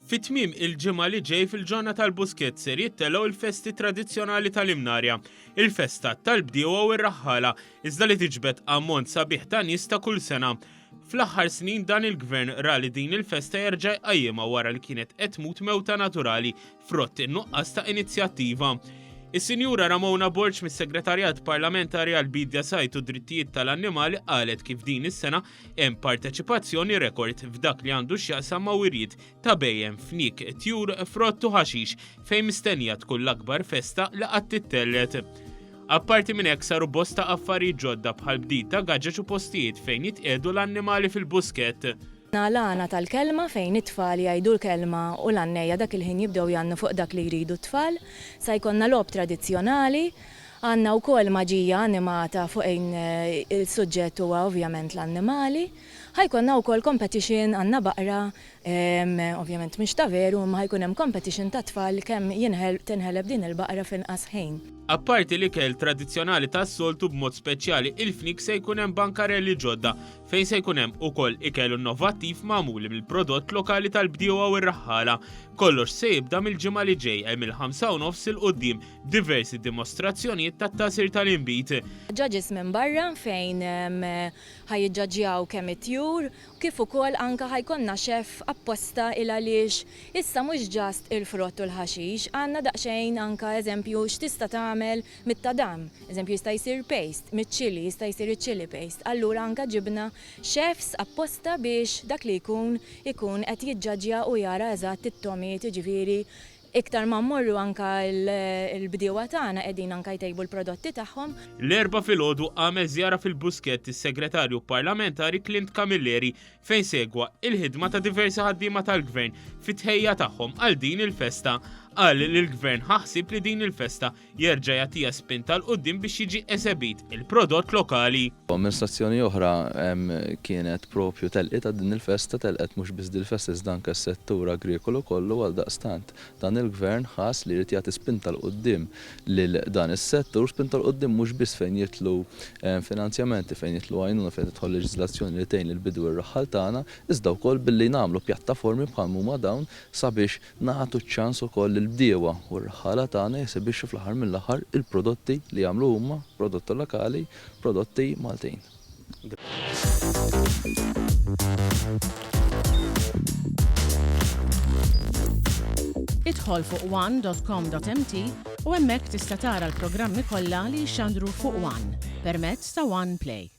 Fi tmiem il-ġimgħa li ġej fil-ġonna tal-Buskett ser jittellgħu l-festi tradizzjonali tal-Imnarja, il-festa tal-bdiewa u r-raħħala, iżda li tiġbed ammont sabiħ ta' nies ta' kull sena. Fl-aħħar snin dan il-Gvern ra li din il-festa jerġa' jqajjimha wara li kienet qed tmut mewta naturali frott in-nuqqas ta' inizjattiva. Is-Sinjura Ramona Borg mis-Segretarjat Parlamentari għall-Biedja Sajd u Drittijiet tal-Annimali qalet kif din is-sena Hemm parteċipazzjoni rekord f'dak li għandu x'jaqsam ma' wirjiet ta' bhejjem, fniek, tjur, frott u ħaxix fejn mistennija tkun l-akbar festa li qatt ittellgħet. Apparti minn hekk saru bosta affarijiet ġodda bħal bdil ta' gaġeġ u postijiet fejn jitqiegħdu l-annimali fil-buskett. L-għana tal-kelma fejn it-tfal jgħidu l-kelma u l-għannejja dak il-ħin jibdew jgħannu fuq dak li jridu t-tfal. Sa jkollna logħob tradizzjonali Għandna wkoll maġija animata fuq ejn il-suġġett huwa ovvjament l-annimali. Ħa jkollna wkoll competition, għandna baqra, ovvjament mhix ta' veru, imma ħa jkun hemm competition tat-tfal kemm tinħeleb din il-baqra f'inqas ħin. Apparti l-ikel tradizzjonali tas-soltu b'mod speċjali il-fniek se jkun hemm bankarelli ġodda fejn se jkun hemm ukoll ikel innovattiv magħmul mill-prodott lokali tal-bdiewa u r-raħħala. Kollox se jibda mill-ġimgħa li ġej mill-ħamsa u nofs 'il quddiem Diversi dimostrazzjonijiet tat-tagħsir tal-inbid. Judges minn barra fejn ħa jiġġaġġjaw kemm it-tjur kif ukoll anke ħa jkollna chef apposta il għaliex issa mhux just il-frott u l-ħaxix, għandna daqsxejn anke eżempju x'tista' tagħmel mit-tadam, eżempju jista' jsir paste, miċ-chilli jista' jsir iċ-chilli paste, allura anke ġibna chefs apposta biex dak li jkun ikun qed jiġġaġġja u jara eżatt it-togħmiet jiġifieri Iktar ma mmorru anka l-bdiewa tagħna qegħdin anka jtejbu l-prodotti tagħhom. L-Erbgħa filgħodu għamel żjara fil-Buskett is-Segretarju Parlamentari Clint Camilleri fejn segwa il-ħidma ta' diversi ħaddiema tal-Gvern fit-tħejjija tagħhom għal din il-festa. Qal li l-Gvern ħa ħsieb li din il-festa jerġa' jagħtiha spinta 'l quddiem biex jiġi esebit il-prodott lokali. Amministrazzjoni oħra kienet propju telqitha din il-festa, telqet mhux biss dil-festa iżda anke s-settur agrikolu kollu għaldaqstant dan il-Gvern ħass li jrid jagħti spinta 'l quddiem lil dan is-settur, spinta 'l quddiem mhux biss fejn jidħlu finanzjamenti, fejn jidħlu għajnuna, fejn tidħol leġiżlazzjoni li tgħin lill-bidwi r-raħħal tagħna, iżda wkoll billi nagħmlu pjattaformi bħal m'huma dawn sabiex Nagħtu ċ-ċans ukoll lill-bdiewa u r-raħħala tagħna jesebixxu fl-aħħar mill-aħħar il-prodotti li jagħmlu huma, prodotti lokali, prodotti Maltin. Idħol fuq one dot com dot mt u hemmhekk tista' tara l-programmi kollha li jixxandru fuq one permezz ta' One Play.